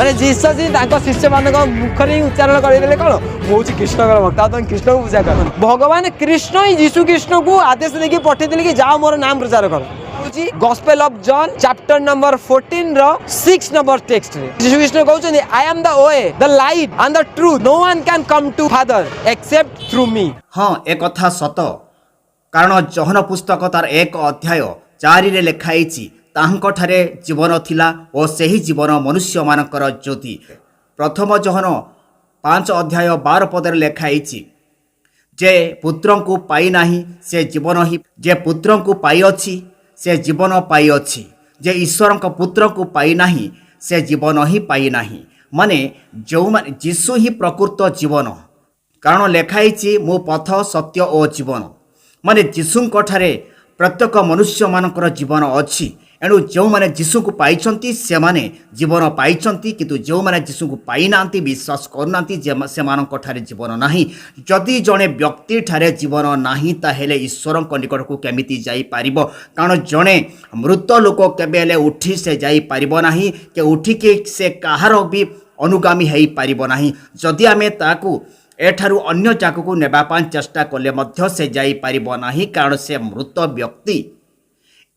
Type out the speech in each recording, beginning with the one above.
ମାନେ ଜିସସ୍ ହିଁ ତାଙ୍କ ଶିଷ୍ୟମାନଙ୍କ ମୁଖରେ ହିଁ ଉଚ୍ଚାରଣ କରିଦେଲେ କ'ଣ, ମୁଁ ହେଉଛି କୃଷ୍ଣଙ୍କର ଭକ୍ତ, ଆଉ ତମେ କୃଷ୍ଣଙ୍କୁ ପୂଜା କର। ଭଗବାନ କୃଷ୍ଣ ହିଁ ଯୀଶୁ କୃଷ୍ଣକୁ ଆଦେଶ ଦେଇକି ପଠେଇଥିଲେ କି ଯାଅ ମୋର ନାମ ପ୍ରଚାର କର। ହେଉଛି Gospel of John chapter number 14 ର 6 ନମ୍ବର ଟେକ୍ସଟରେ ଯୀଶୁ କୃଷ୍ଣ କହୁଛନ୍ତି, "I am the way, the light and the truth. No one can come to Father except through me." ହଁ, ଏ କଥା ସତ। କାରଣ ଯୋହନ ପୁସ୍ତକ ତାର 1 ଅଧ୍ୟାୟ 4ରେ ଲେଖା ହେଇଛି, ତାହାଙ୍କଠାରେ ଜୀବନ ଥିଲା ଓ ସେହି ଜୀବନ ମନୁଷ୍ୟମାନଙ୍କର ଜ୍ୟୋତି। ପ୍ରଥମ ଯୋହନ 5 ଅଧ୍ୟାୟ 12 ପଦରେ ଲେଖା ହେଇଛି, ଯେ ପୁତ୍ରଙ୍କୁ ପାଇନାହିଁ ସେ ଜୀବନ ହିଁ, ଯେ ପୁତ୍ରଙ୍କୁ ପାଇଅଛି ସେ ଜୀବନ ପାଇଅଛି। ଯେ ଈଶ୍ୱରଙ୍କ ପୁତ୍ରଙ୍କୁ ପାଇନାହିଁ ସେ ଜୀବନ ହିଁ ପାଇନାହିଁ। ମାନେ ଯେଉଁମାନେ, ଯୀଶୁ ହିଁ ପ୍ରକୃତ ଜୀବନ। କାରଣ ଲେଖା ହେଇଛି, ମୁଁ ପଥ, ସତ୍ୟ ଓ ଜୀବନ। ମାନେ ଯୀଶୁଙ୍କ ଠାରେ ପ୍ରତ୍ୟେକ ମନୁଷ୍ୟମାନଙ୍କର ଜୀବନ ଅଛି। ଏଣୁ ଯେଉଁମାନେ ଯୀଶୁଙ୍କୁ ପାଇଛନ୍ତି ସେମାନେ ଜୀବନ ପାଇଛନ୍ତି। କିନ୍ତୁ ଯେଉଁମାନେ ଯୀଶୁଙ୍କୁ ପାଇନାହାନ୍ତି, ବିଶ୍ୱାସ କରୁନାହାନ୍ତି, ସେମାନଙ୍କ ଠାରେ ଜୀବନ ନାହିଁ। ଯଦି ଜଣେ ବ୍ୟକ୍ତି ଠାରେ ଜୀବନ ନାହିଁ, ତାହେଲେ ଈଶ୍ୱରଙ୍କ ନିକଟକୁ କେମିତି ଯାଇପାରିବ? କାରଣ ଜଣେ ମୃତ ଲୋକ କେବେ ହେଲେ ଉଠି ସେ ଯାଇପାରିବ ନାହିଁ କି ଉଠିକି ସେ କାହାର ବି ଅନୁଗାମୀ ହେଇପାରିବ ନାହିଁ। ଯଦି ଆମେ ତାକୁ ଏଠାରୁ ଅନ୍ୟ ଜାଗାକୁ ନେବା ପାଇଁ ଚେଷ୍ଟା କଲେ ମଧ୍ୟ ସେ ଯାଇପାରିବ ନାହିଁ, କାରଣ ସେ ମୃତ ବ୍ୟକ୍ତି।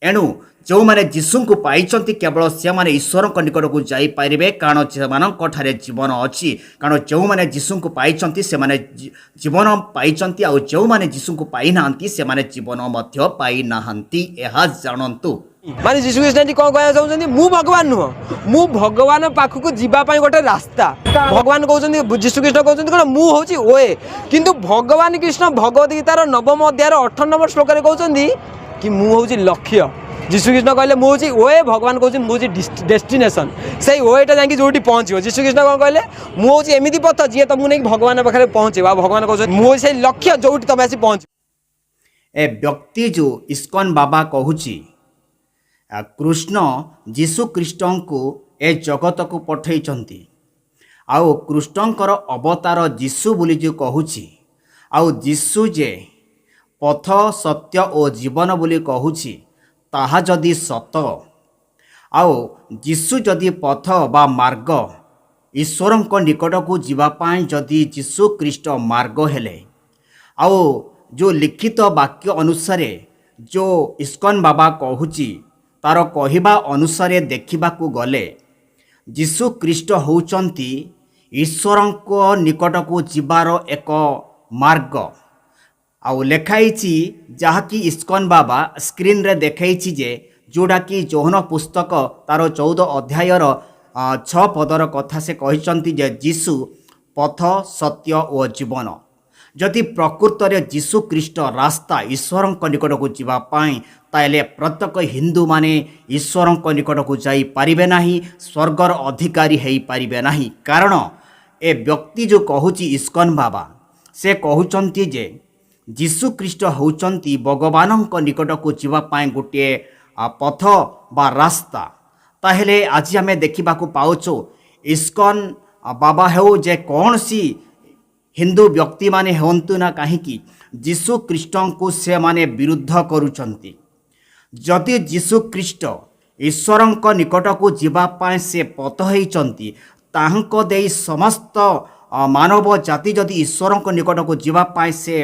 ଏଣୁ ଯେଉଁମାନେ ଯୀଶୁଙ୍କୁ ପାଇଛନ୍ତି, କେବଳ ସେମାନେ ଈଶ୍ୱରଙ୍କ ନିକଟକୁ ଯାଇପାରିବେ, କାରଣ ସେମାନଙ୍କ ଠାରେ ଜୀବନ ଅଛି। କାରଣ ଯେଉଁମାନେ ଯୀଶୁଙ୍କୁ ପାଇଛନ୍ତି ସେମାନେ ଜୀବନ ପାଇଛନ୍ତି, ଆଉ ଯେଉଁମାନେ ଯୀଶୁଙ୍କୁ ପାଇନାହାନ୍ତି ସେମାନେ ଜୀବନ ମଧ୍ୟ ପାଇନାହାନ୍ତି। ଏହା ଜାଣନ୍ତୁ। ମାନେ ଯୀଶୁ ଖ୍ରୀଷ୍ଟ ଏଠି କ'ଣ କହିବାକୁ ଚାହୁଁଛନ୍ତି? ମୁଁ ଭଗବାନ ନୁହଁ, ମୁଁ ଭଗବାନ ପାଖକୁ ଯିବା ପାଇଁ ଗୋଟେ ରାସ୍ତା। ଭଗବାନ କହୁଛନ୍ତି, ଯୀଶୁ ଖ୍ରୀଷ୍ଟ କହୁଛନ୍ତି କ'ଣ, ମୁଁ ହେଉଛି we. କିନ୍ତୁ ଭଗବାନ କୃଷ୍ଣ ଭଗବତ ଗୀତାର ନବମ ଅଧ୍ୟାୟର 18 ନମ୍ବର ଶ୍ଲୋକରେ କହୁଛନ୍ତି କି ମୁଁ ହେଉଛି ଲକ୍ଷ୍ୟ। ଯୀଶୁ କୃଷ୍ଣ କହିଲେ ମୁଁ ହେଉଛି we, ଭଗବାନ କହୁଛନ୍ତି ମୁଁ ହେଉଛି ଡେଷ୍ଟିନେସନ୍, ସେଇ ୱେଟା ଯାଇକି ଯେଉଁଠି ପହଞ୍ଚିବ। ଯୀଶୁ କୃଷ୍ଣ କ'ଣ କହିଲେ? ମୁଁ ହେଉଛି ଏମିତି ପଥ ଯିଏ ତମକୁ ନେଇକି ଭଗବାନ ପାଖରେ ପହଞ୍ଚିବ। ଆଉ ଭଗବାନ କହୁଛନ୍ତି, ମୁଁ ହେଉଛି ସେଇ ଲକ୍ଷ୍ୟ ଯେଉଁଠି ତମେ ଆସି ପହଞ୍ଚିବ। ଏ ବ୍ୟକ୍ତି ଯେଉଁ ଇସ୍କନ ବାବା କହୁଛି, କୃଷ୍ଣ ଯୀଶୁ ଖ୍ରୀଷ୍ଟଙ୍କୁ ଏ ଜଗତକୁ ପଠେଇଛନ୍ତି, ଆଉ କୃଷ୍ଣଙ୍କର ଅବତାର ଯୀଶୁ ବୋଲି ଯେଉଁ କହୁଛି, ଆଉ ଯୀଶୁ ଯେ ପଥ, ସତ୍ୟ ଓ ଜୀବନ ବୋଲି କହୁଛି, ତାହା ଯଦି ସତ, ଆଉ ଯୀଶୁ ଯଦି ପଥ ବା ମାର୍ଗ, ଈଶ୍ୱରଙ୍କ ନିକଟକୁ ଯିବା ପାଇଁ ଯଦି ଯୀଶୁ ଖ୍ରୀଷ୍ଟ ମାର୍ଗ ହେଲେ, ଆଉ ଯେଉଁ ଲିଖିତ ବାକ୍ୟ ଅନୁସାରେ ଯେଉଁ ଇସ୍କନ ବାବା କହୁଛି, ତାର କହିବା ଅନୁସାରେ ଦେଖିବାକୁ ଗଲେ ଯୀଶୁ ଖ୍ରୀଷ୍ଟ ହେଉଛନ୍ତି ଈଶ୍ୱରଙ୍କ ନିକଟକୁ ଯିବାର ଏକ ମାର୍ଗ। ଆଉ ଲେଖା ହେଇଛି, ଯାହାକି ଇସ୍କନ ବାବା ସ୍କ୍ରିନରେ ଦେଖେଇଛି ଯେ ଯେଉଁଟାକି ଯୋହନ ପୁସ୍ତକ ତାର 14 ଅଧ୍ୟାୟର 6 ପଦର କଥା, ସେ କହିଛନ୍ତି ଯେ ଯୀଶୁ ପଥ, ସତ୍ୟ ଓ ଜୀବନ। ଯଦି ପ୍ରକୃତରେ ଯୀଶୁ ଖ୍ରୀଷ୍ଟ ରାସ୍ତା ଈଶ୍ୱରଙ୍କ ନିକଟକୁ ଯିବା ପାଇଁ, ତାହେଲେ ପ୍ରତ୍ୟେକ ହିନ୍ଦୁମାନେ ଈଶ୍ୱରଙ୍କ ନିକଟକୁ ଯାଇପାରିବେ ନାହିଁ, ସ୍ୱର୍ଗର ଅଧିକାରୀ ହେଇପାରିବେ ନାହିଁ। କାରଣ ଏ ବ୍ୟକ୍ତି ଯେଉଁ କହୁଛି ଇସ୍କନ ବାବା, ସେ କହୁଛନ୍ତି ଯେ ଯୀଶୁ ଖ୍ରୀଷ୍ଟ ହେଉଛନ୍ତି ଭଗବାନଙ୍କ ନିକଟକୁ ଯିବା ପାଇଁ ଗୋଟିଏ ପଥ ବା ରାସ୍ତା। ତାହେଲେ ଆଜି ଆମେ ଦେଖିବାକୁ ପାଉଛୁ, ଇସ୍କନ ବାବା ହେଉ, ଯେ କୌଣସି ହିନ୍ଦୁ ବ୍ୟକ୍ତିମାନେ ହୁଅନ୍ତୁ ନା କାହିଁକି, ଯୀଶୁ ଖ୍ରୀଷ୍ଟଙ୍କୁ ସେମାନେ ବିରୁଦ୍ଧ କରୁଛନ୍ତି। ଯଦି ଯୀଶୁ ଖ୍ରୀଷ୍ଟ ଈଶ୍ୱରଙ୍କ ନିକଟକୁ ଯିବା ପାଇଁ ସେ ପଥ ହେଇଛନ୍ତି, ତାହାଙ୍କ ଦେଇ ସମସ୍ତ ମାନବ ଜାତି ଯଦି ଈଶ୍ୱରଙ୍କ ନିକଟକୁ ଯିବା ପାଇଁ ସେ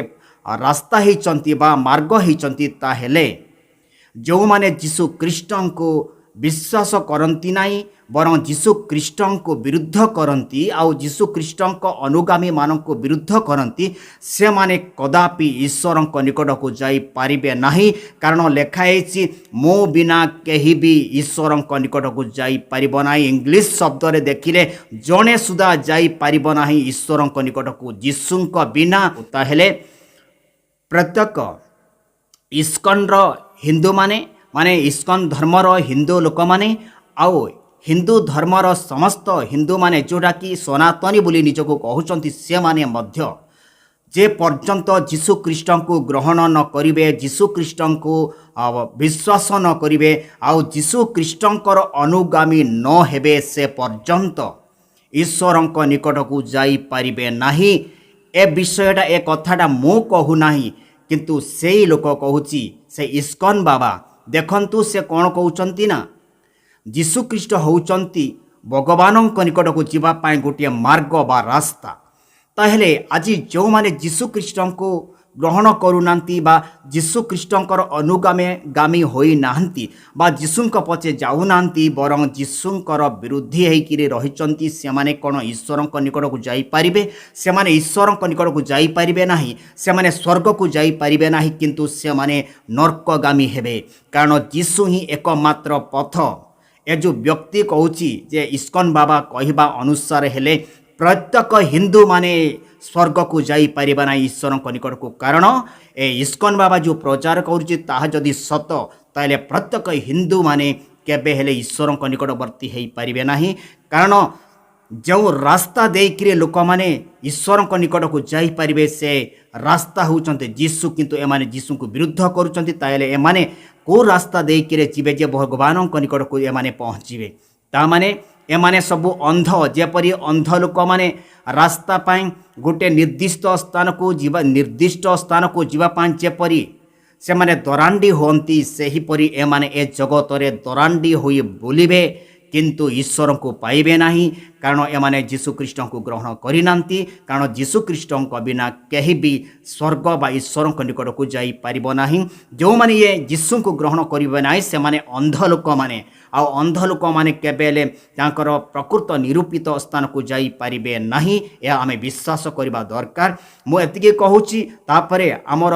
ରାସ୍ତା ହେଇଛନ୍ତି ବା ମାର୍ଗ ହେଇଛନ୍ତି, ତାହେଲେ ଯେଉଁମାନେ ଯୀଶୁ ଖ୍ରୀଷ୍ଟଙ୍କୁ ବିଶ୍ୱାସ କରନ୍ତି ନାହିଁ, ବରଂ ଯୀଶୁ ଖ୍ରୀଷ୍ଟଙ୍କୁ ବିରୁଦ୍ଧ କରନ୍ତି ଆଉ ଯୀଶୁ ଖ୍ରୀଷ୍ଟଙ୍କ ଅନୁଗାମୀମାନଙ୍କୁ ବିରୁଦ୍ଧ କରନ୍ତି, ସେମାନେ କଦାପି ଈଶ୍ୱରଙ୍କ ନିକଟକୁ ଯାଇପାରିବେ ନାହିଁ। କାରଣ ଲେଖା ହେଇଛି, ମୁଁ ବିନା କେହି ବି ଈଶ୍ୱରଙ୍କ ନିକଟକୁ ଯାଇପାରିବ ନାହିଁ। ଇଂଲିଶ ଶବ୍ଦରେ ଦେଖିଲେ, ଜଣେ ସୁଦ୍ଧା ଯାଇପାରିବ ନାହିଁ ଈଶ୍ୱରଙ୍କ ନିକଟକୁ ଯୀଶୁଙ୍କ ବିନା। ତାହେଲେ ପ୍ରତ୍ୟେକ ଇସ୍କନର ହିନ୍ଦୁମାନେ, ମାନେ ଇସ୍କନ ଧର୍ମର ହିନ୍ଦୁ ଲୋକମାନେ ଆଉ ହିନ୍ଦୁ ଧର୍ମର ସମସ୍ତ ହିନ୍ଦୁମାନେ, ଯେଉଁଟାକି ସନାତନୀ ବୋଲି ନିଜକୁ କହୁଛନ୍ତି, ସେମାନେ ମଧ୍ୟ ଯେ ପର୍ଯ୍ୟନ୍ତ ଯୀଶୁ ଖ୍ରୀଷ୍ଟଙ୍କୁ ଗ୍ରହଣ ନ କରିବେ, ଯୀଶୁ ଖ୍ରୀଷ୍ଟଙ୍କୁ ବିଶ୍ୱାସ ନ କରିବେ ଆଉ ଯୀଶୁ ଖ୍ରୀଷ୍ଟଙ୍କର ଅନୁଗାମୀ ନ ହେବେ, ସେ ପର୍ଯ୍ୟନ୍ତ ଈଶ୍ୱରଙ୍କ ନିକଟକୁ ଯାଇପାରିବେ ନାହିଁ। ଏ ବିଷୟଟା, ଏ କଥାଟା ମୁଁ କହୁନାହିଁ, କିନ୍ତୁ ସେଇ ଲୋକ କହୁଛି, ସେ ଇସ୍କନ ବାବା। ଦେଖନ୍ତୁ, ସେ କ'ଣ କହୁଛନ୍ତି ନା, ଯୀଶୁଖ୍ରୀଷ୍ଟ ହେଉଛନ୍ତି ଭଗବାନଙ୍କ ନିକଟକୁ ଯିବା ପାଇଁ ଗୋଟିଏ ମାର୍ଗ ବା ରାସ୍ତା। ତାହେଲେ ଆଜି ଯେଉଁମାନେ ଯୀଶୁ ଖ୍ରୀଷ୍ଟଙ୍କୁ ଗ୍ରହଣ କରୁନାହାନ୍ତି ବା ଯୀଶୁ ଖ୍ରୀଷ୍ଟଙ୍କର ଅନୁଗାମୀ ଗାମୀ ହୋଇନାହାନ୍ତି ବା ଯୀଶୁଙ୍କ ପଛେ ଯାଉନାହାନ୍ତି, ବରଂ ଯୀଶୁଙ୍କର ବିରୋଧୀ ହେଇକିରି ରହିଛନ୍ତି, ସେମାନେ କ'ଣ ଈଶ୍ୱରଙ୍କ ନିକଟକୁ ଯାଇପାରିବେ? ସେମାନେ ଈଶ୍ୱରଙ୍କ ନିକଟକୁ ଯାଇପାରିବେ ନାହିଁ। ସେମାନେ ସ୍ୱର୍ଗକୁ ଯାଇପାରିବେ ନାହିଁ, କିନ୍ତୁ ସେମାନେ ନର୍କଗାମୀ ହେବେ। କାରଣ ଯୀଶୁ ହିଁ ଏକମାତ୍ର ପଥ। ଏ ଯେଉଁ ବ୍ୟକ୍ତି କହୁଛି ଯେ ଇସ୍କନ ବାବା କହିବା ଅନୁସାରେ ହେଲେ ପ୍ରତ୍ୟେକ ହିନ୍ଦୁମାନେ ସ୍ୱର୍ଗକୁ ଯାଇପାରିବା ନାହିଁ, ଈଶ୍ୱରଙ୍କ ନିକଟକୁ। କାରଣ ଏ ଇସ୍କନ ବାବା ଯେଉଁ ପ୍ରଚାର କରୁଛି ତାହା ଯଦି ସତ, ତାହେଲେ ପ୍ରତ୍ୟେକ ହିନ୍ଦୁମାନେ କେବେ ହେଲେ ଈଶ୍ୱରଙ୍କ ନିକଟବର୍ତ୍ତୀ ହେଇପାରିବେ ନାହିଁ। କାରଣ ଯେଉଁ ରାସ୍ତା ଦେଇକିରି ଲୋକମାନେ ଈଶ୍ୱରଙ୍କ ନିକଟକୁ ଯାଇପାରିବେ, ସେ ରାସ୍ତା ହେଉଛନ୍ତି ଯୀଶୁ। କିନ୍ତୁ ଏମାନେ ଯୀଶୁଙ୍କୁ ବିରୁଦ୍ଧ କରୁଛନ୍ତି। ତାହେଲେ ଏମାନେ କେଉଁ ରାସ୍ତା ଦେଇକିରି ଯିବେ ଯେ ଭଗବାନଙ୍କ ନିକଟକୁ ଏମାନେ ପହଞ୍ଚିବେ? ତାମାନେ ଏମାନେ ସବୁ ଅନ୍ଧ। ଯେପରି ଅନ୍ଧ ଲୋକମାନେ ରାସ୍ତା ପାଇଁ ଗୋଟେ ନିର୍ଦ୍ଦିଷ୍ଟ ସ୍ଥାନକୁ ଯିବା ପାଇଁ ଯେପରି ସେମାନେ ଦରାଣ୍ଡି ହୁଅନ୍ତି, ସେହିପରି ଏମାନେ ଏ ଜଗତରେ ଦରାଣ୍ଡି ହୋଇ ବୁଲିବେ, କିନ୍ତୁ ଈଶ୍ୱରଙ୍କୁ ପାଇବେ ନାହିଁ। କାରଣ ଏମାନେ ଯୀଶୁଖ୍ରୀଷ୍ଟଙ୍କୁ ଗ୍ରହଣ କରିନାହାନ୍ତି। କାରଣ ଯୀଶୁଖ୍ରୀଷ୍ଟଙ୍କ ବିନା କେହି ବି ସ୍ୱର୍ଗ ବା ଈଶ୍ୱରଙ୍କ ନିକଟକୁ ଯାଇପାରିବ ନାହିଁ। ଯେଉଁମାନେ ଇଏ ଯୀଶୁଙ୍କୁ ଗ୍ରହଣ କରିବେ ନାହିଁ, ସେମାନେ ଅନ୍ଧ ଲୋକମାନେ। ଆଉ ଅନ୍ଧ ଲୋକମାନେ କେବେ ହେଲେ ତାଙ୍କର ପ୍ରକୃତ ନିରୂପିତ ସ୍ଥାନକୁ ଯାଇପାରିବେ ନାହିଁ, ଏହା ଆମେ ବିଶ୍ୱାସ କରିବା ଦରକାର। ମୁଁ ଏତିକି କହୁଛି। ତାପରେ ଆମର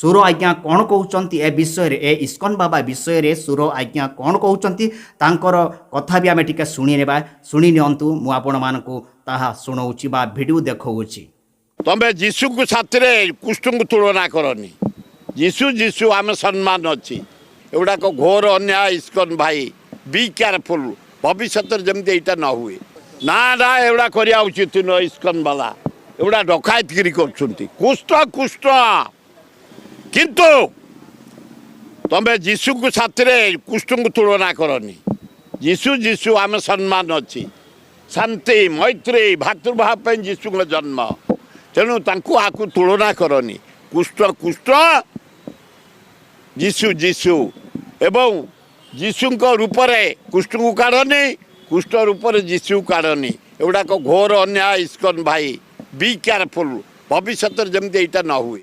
ସୁର ଆଜ୍ଞା କ'ଣ କହୁଛନ୍ତି ଏ ବିଷୟରେ, ଏ ଇସ୍କନ ବାବା ବିଷୟରେ ସୁର ଆଜ୍ଞା କ'ଣ କହୁଛନ୍ତି, ତାଙ୍କର କଥା ବି ଆମେ ଟିକେ ଶୁଣି ନେବା। ଶୁଣି ନିଅନ୍ତୁ, ମୁଁ ଆପଣମାନଙ୍କୁ ତାହା ଶୁଣଉଛି ବା ଭିଡ଼ିଓ ଦେଖାଉଛି। ତମେ ଯୀଶୁକୁ ସାଥିରେ କୃଷ୍ଣଙ୍କୁ ତୁଳନା କରନି। ଯୀଶୁ ଯୀଶୁ, ଆମେ ସମ୍ମାନ ଅଛି। ଏଗୁଡ଼ାକ ଘୋର ଅନ୍ୟାୟ। ଇସ୍କନ ଭାଇ, ବି କେୟାରଫୁଲ୍, ଭବିଷ୍ୟତରେ ଯେମିତି ଏଇଟା ନ ହୁଏ। ନା ନା, ଏଗୁଡ଼ା କରିବା ଉଚିତ ନୁହଁ। ଇସ୍କନ ବାଲା ଏଗୁଡ଼ା ଡକାୟତଗିରି କରୁଛନ୍ତି। କୃଷ୍ଣ କୃଷ୍ଣ, କିନ୍ତୁ ତମେ ଯୀଶୁକୁ ସାଥିରେ କୃଷ୍ଣଙ୍କୁ ତୁଳନା କରନି। ଯୀଶୁ ଯୀଶୁ, ଆମେ ସମ୍ମାନ ଅଛି। ଶାନ୍ତି, ମୈତ୍ରୀ, ଭାତୃଭାବ ପାଇଁ ଯୀଶୁଙ୍କ ଜନ୍ମ। ତେଣୁ ତାଙ୍କୁ ଆକୁ ତୁଳନା କରନି। କୃଷ୍ଣ କୃଷ୍ଣ, ଯୀଶୁ ଯୀଶୁ। ଏବଂ ଯୀଶୁଙ୍କ ରୂପରେ କୃଷ୍ଣଙ୍କୁ କାଢ଼ନି, କୃଷ୍ଣ ରୂପରେ ଯୀଶୁକୁ କାଢ଼ନି। ଏଗୁଡ଼ାକ ଘୋର ଅନ୍ୟାୟ। ଇସ୍କନ ଭାଇ, ବି କେୟାରଫୁଲ୍, ଭବିଷ୍ୟତରେ ଯେମିତି ଏଇଟା ନ ହୁଏ।